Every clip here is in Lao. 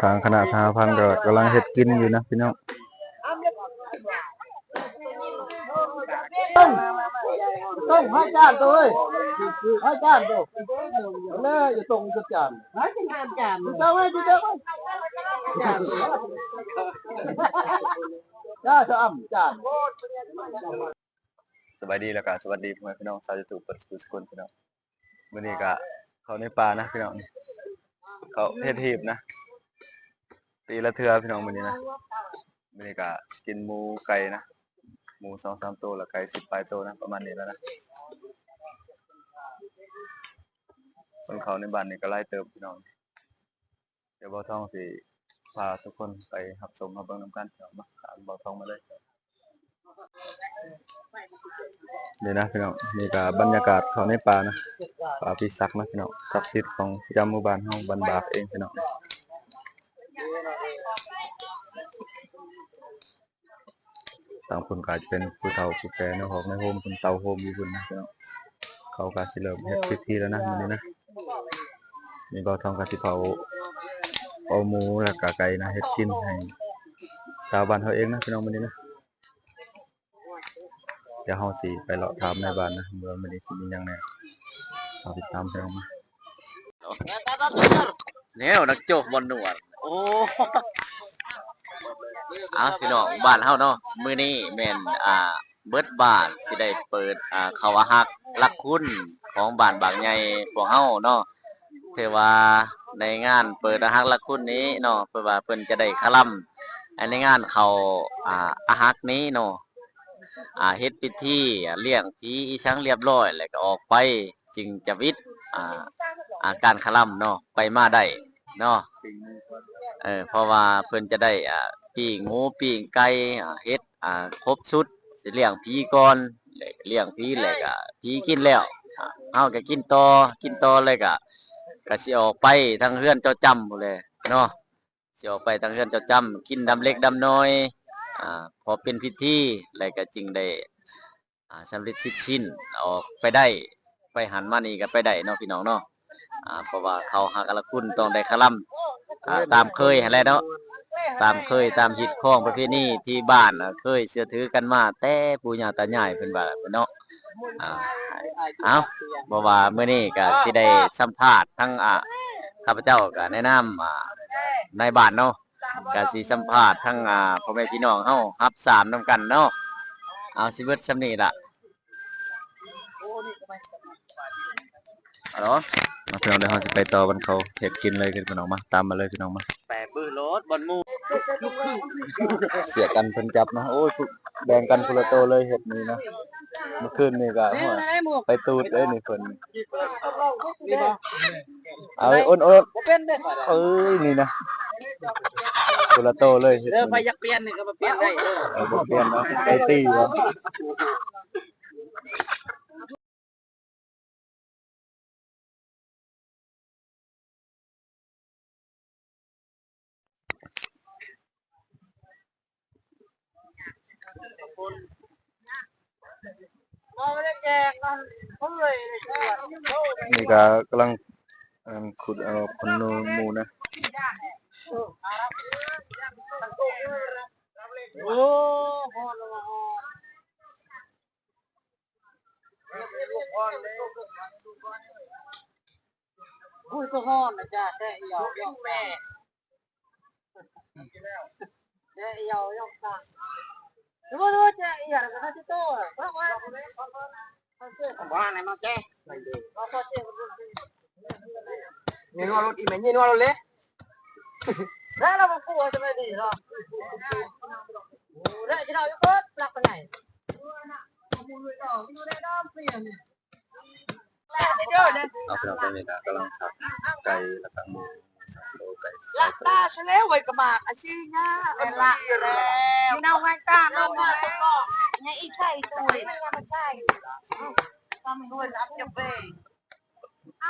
ທາງຄະນະສະຫະພັນກໍກຳລັງເຮັດກິນຢູ່ນະພີ່ນ້ອງ. ຕ້ອງໃຫ້ຈານໂຕເອີຍ ໃຫ້ຈານໂຕ ແລ້ວຢ່າຕົງກັບຈານ ໃຫ້ຈານ ເຈົ້າໃຫ້ເຈົ້າ ຈານ ຈານ ຈານ. ສະບາຍດີ ແລ້ວກະສະຫວັດດີພໍ່ແມ່ພີ່ນ້ອງຊາວຢູທູບເບິດສູ່ທຸກຄົນພີ່ນ້ອງ. ມື້ນີ້ກະເຂົ້າໃນປ່ານະພີ່ນ້ອງ ເຂົ້າເຮັດຮີບນະ ປີລະເທື່ອພີ່ນ້ອງມື້ນີ້ນະ. ມື້ນີ້ກະກິນໝູໄກ່ນະ ໝູສອງສາມໂຕ ແລ້ວໄກ່ສິບປາຍໂຕນະ ປະມານນີ້ແຫຼະນະ. ຄົນເຂົ້າໃນບ້ານນີ້ກະຫຼາຍເຕີບພີ່ນ້ອງ. ດຽວບ່າວທອງຊິພາທຸກຄົນໄປຮັບຊົມຮັບເບິ່ງນຳກັນເນາະ ມາຕາມບ່າວທອງມາເລີຍ. ນີ້ນະພີ່ນ້ອງ ນີ້ກະບັນຍາກາດເຂົ້າໃນປ່ານະ ປ່າປີສັກນະພີ່ນ້ອງ ສັກສິດຂອງປະຈຳໝູ່ບ້ານເຮົາ ບ້ານບາກເອງພີ່ນ້ອງ. ທາງພຸ້ນກໍອາດຈະເປັນຜູ້ເຖົ້າຜູ້ແກ່ນາຍຮອກນາຍໂຮມ ເພິ່ນເຕົ້າໂຮມຢູ່ພຸ້ນນະພີ່ນ້ອງ. ເຂົາກໍຊິເລີ່ມເຮັດພິທີແລ້ວນະມື້ນີ້ນະ. ນີ້ບ່າວທອງກໍຊິເຜົາ ເອົາໝູ ແລ້ວກໍໄກ່ນະ ເຮັດກິນໃຫ້ຊາວບ້ານເຮົາເອງນະພີ່ນ້ອງມື້ນີ້ນະ. ດຽວເຮົາຊິໄປເລາະຖາມໃນບ້ານນະ ວ່າມື້ນີ້ຊິມີຫຍັງແດ່ ເຮົາຕິດຕາມພີ່ນ້ອງມາ. ແນວນັກໂຈກບ່ອນນວດ ໂອ້ ເອົາພີ່ນ້ອງບ້ານເຮົາເນາະ ມື້ນີ້ແມ່ນ ອ່າ ເບິດບ້ານຊິໄດ້ເປີດ ອ່າ ເຂົ້າອາຮັກລັກຄຸນຂອງບ້ານບາກໃຫຍ່ພວກເຮົາເນາະ. ຖືວ່າໃນງານເປີດອາຮັກລັກຄຸນນີ້ເນາະ ເພິ່ນວ່າເພິ່ນຈະໄດ້ຄະລຳ ໃນງານເຂົ້າ ອ່າ ອາຮັກນີ້ເນາະ ອ່າ ເຮັດພິທີ ອ່າ ລ້ຽງຜີອີ່ສັງລຽບລ້ອຍ ແລ້ວກໍອອກໄປ ຈຶ່ງຈະວິດ ອ່າ ອ່າ ການຄະລຳເນາະ ໄປມາໄດ້ເນາະ. ເອີ ເພາະວ່າເພິ່ນຈະໄດ້ ອ່າ ປີ້ງໝູປີ້ງໄກ່ ອ່າ ເຮັດ ອ່າ ຄົບຊຸດ ຊິລ້ຽງຜີກ່ອນ ລ້ຽງຜີແລ້ວກໍຜີກິນແລ້ວ ອ່າ ເຮົາກໍກິນຕໍ່ ກິນຕໍ່ແລ້ວກໍ ກໍຊິອອກໄປທາງເຮືອນເຈົ້າຈ້ຳພຸ້ນແຫຼະເນາະ. ຊິອອກໄປທາງເຮືອນເຈົ້າຈ້ຳ ກິນດຳເລັກດຳນ້ອຍ ອ່າ ພໍເປັນພິທີ ແລ້ວກໍຈຶ່ງໄດ້ ອ່າ ສຳເລັດສິດສິ້ນ ອອກໄປໄດ້ ໄປຫັ້ນມານີ້ກໍໄປໄດ້ເນາະພີ່ນ້ອງເນາະ. ອ່າ ເພາະວ່າເຂົ້າຫາກາລະຄຸນຕ້ອງໄດ້ຄະລຳ ອ່າ ຕາມເຄີຍຫັ້ນແຫຼະເນາະ ຕາມເຄີຍຕາມຮີດຄອງປະເພນີທີ່ບ້ານ ອ່າ ເຄີຍເຊື່ອຖືກັນມາແຕ່ປູ່ຍ່າຕາຍາຍເພິ່ນວ່າເນາະ. ອ່າ ເອົ້າ ເພາະວ່າມື້ນີ້ກໍຊິໄດ້ສຳພາດທັງ ອ່າ ຂ້າພະເຈົ້າກໍໃນນາມ ອ່າ ນາຍບ້ານເນາະ ກໍຊິສຳພາດທັງ ອ່າ ພໍ່ແມ່ພີ່ນ້ອງເຮົາຮັບຊາມນຳກັນເນາະ. ເອົາ ຊິເບິດສ່ຳນີ້ລະ ເອົາເນາະ ພີ່ນ້ອງ ດຽວເຮົາຊິໄປຕໍ່ບ່ອນເຂົາເຮັດກິນເລີຍ ພີ່ນ້ອງມາ ຕາມມາເລີຍ ພີ່ນ້ອງມາ. ແປບບືໂລດບ່ອນໝູ່ ເສຍກັນເພິ່ນຈັບເນາະ ໂອ້ຍ ແບ່ງກັນຄົນລະໂຕເລີຍ ເຮັດນີ້ນະ. ເມື່ອຄືນນີ້ກໍ ໂອ້ຍ ໄປຕູດເດ້ນີ້ເພິ່ນ ເອົາໄວ້ອົນໆ ບໍ່ເປັນເດ້ຂ້ອຍ ເອີຍ ນີ້ນະ ຄົນລະໂຕເລີຍ ເອີ ໃຜຢາກປ່ຽນນີ້ກໍມາປ່ຽນໄດ້ ເອີ ເອີ ບໍ່ປ່ຽນນະ ໄປຕີເນາະ. ນີ້ກໍກຳລັງ ອັນ ຂຸດເອົາຂົນໜູໝູນະ ໂອ້ ຮ້ອນ ໂອ້ຍ ກໍຮ້ອນນະຈ້າ ແຕ່ອີ່ຫຍັງຢອກຕາ ແຕ່ອີ່ຫຍັງຢອກຕາ ບໍ່ຮູ້ແຕ່ອີ່ຫຍັງກໍຊິໂຕ ວ່າ ວ່າ ວ່າໃນມາແກ່ ເງິນວ່າລົດອີແມ່ ເງິນວ່າລົດເລີຍ ແລ້ວລາວບໍ່ກົວຈະໄປດີເນາະ ແລ້ວຈະເອົາຢູ່ເບິດຫຼັກປານໃດ. ເອົາ ພີ່ນ້ອງ ຕອນນີ້ກໍກຳລັງຕັກໄກ່ ແລ້ວກໍໝູສອງໂຕ ໄກ່ສິບປາຍໂຕ ຫຼັກຕາຊະແລ້ວ ໄວ້ກະໝາກອາຊີຍາ ແມ່ນລະ ມີເອົາໄວ້ຕາມາ ໃຫຍ່ອີກໃສ່ຕົວ ມັນໃສ່ ຕຳດ້ວຍລຳຈະເບ ອ່າ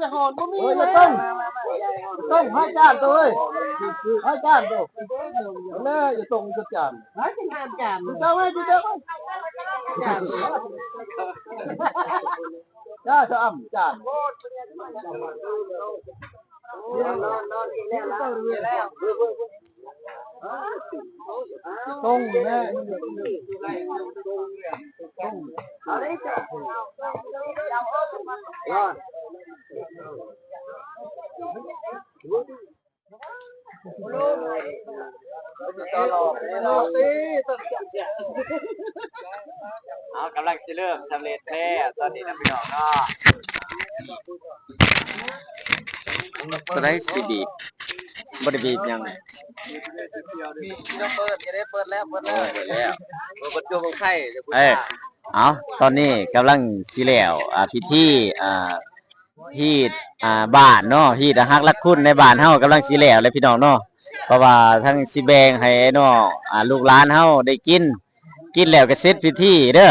ຢ່າຫອນ ບໍ່ມີເລີຍ ຕ້ອງ ຕ້ອງໃຫ້ຈານໂຕເອີຍ ໃຫ້ຈານໂຕ ແລ້ວຢ່າສົ່ງຈານ ໃຫ້ຈານ ເຈົ້າໃຫ້ ເຈົ້າໃຫ້ ຈານ ຈານ ຈານ ຕ້ອງແນ່ ຕ້ອງ ເອົາ ກຳລັງຊິເລີ່ມສຳເລັດແລ້ວຕອນນີ້ນະ ພີ່ນ້ອງເນາະ. ຕົວໃດຊິບີບ? ບໍ່ໄດ້ບີບຫຍັງ ເປີດ ເປີດແລ້ວ ເປີດແລ້ວ ເປີດແລ້ວ ເປີດປະຕູຂອງໄທ. ເອີ ເອົາ ຕອນນີ້ກຳລັງຊິແລ້ວ ອ່າ ພິທີ ອ່າ ຮີດ ອ່າ ບ້ານເນາະ ຮີດອັກຮັກລັກຄຸນໃນບ້ານເຮົາກຳລັງຊິແລ້ວແລ້ວ ພີ່ນ້ອງເນາະ. ເພາະວ່າທັງຊິແບ່ງໃຫ້ນ້ອງ ອ່າ ລູກຫຼານເຮົາໄດ້ກິນ ກິນແລ້ວກໍເສັດພິທີເດີ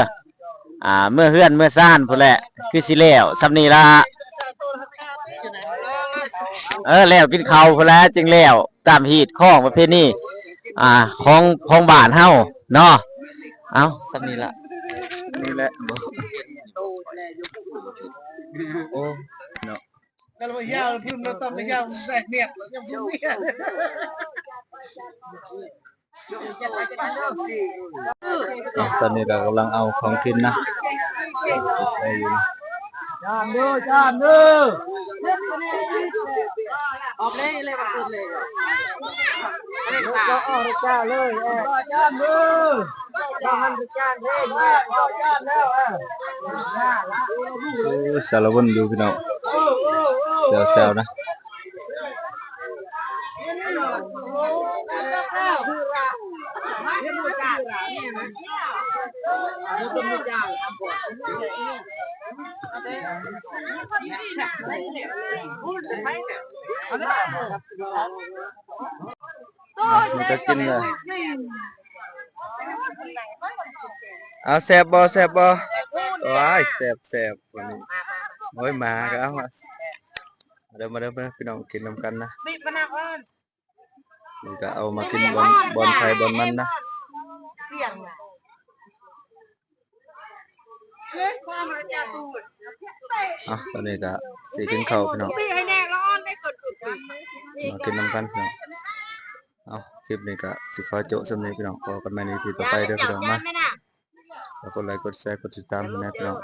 ອ່າ ເມືອເຮືອນເມືອຊານພຸ້ນແຫຼະ ຄືຊິແລ້ວຊ່ຳນີ້ລະ. ເອີ ແລ້ວກິນເຂົ້າພຸ້ນແຫຼະຈຶ່ງແລ້ວ ຕາມຮີດຄອງປະເພນີ ອ່າ ຂອງ ຂອງບ້ານເຮົາເນາະ. ເອົາ ຊ່ຳນີ້ລະ ນີ້ແຫຼະ ໂອ້ເນາະ. ຕອນນີ້ກໍກຳລັງເອົາຂອງກິນນະ ຈານເດີ ຈານເດີ ອອກເລີຍ ເລີຍ ເລີຍ ຈານເດີ ຈານເດີ ຈານແລ້ວ ໂອ້ ສາລະວົນຢູ່ ພີ່ນ້ອງ ແຊວໆ ນະ. ມັນກໍກິນເລີຍ ເອົາ ແຊບບໍ່ ແຊບບໍ່? ໂອ້ຍ ແຊບໆ ໂອ້ຍ ໝາກໍເອົາ ມາເດີ ມາເດີ ມາເດີ ພີ່ນ້ອງ ກິນນຳກັນນະ. ນີ້ກໍເອົາມາກິນບ່ອນ ບ່ອນໃຜບ່ອນມັນນະ. ອ່ະ ຕອນນີ້ກໍຊິກິນເຂົ້າ ພີ່ນ້ອງ ມາກິນນຳກັນເນາະ. ເອົາ ຄລິບນີ້ກໍຊິຂໍໂຈະສ່ຳນີ້ ພີ່ນ້ອງ ພໍ້ກັນໃໝ່ໃນອີພີຕໍ່ໄປເດີ ພີ່ນ້ອງ ມາ ຝາກກົດໄລ ກົດແຊ ກົດຕິດຕາມໃຫ້ແດ່ ພີ່ນ້ອງ.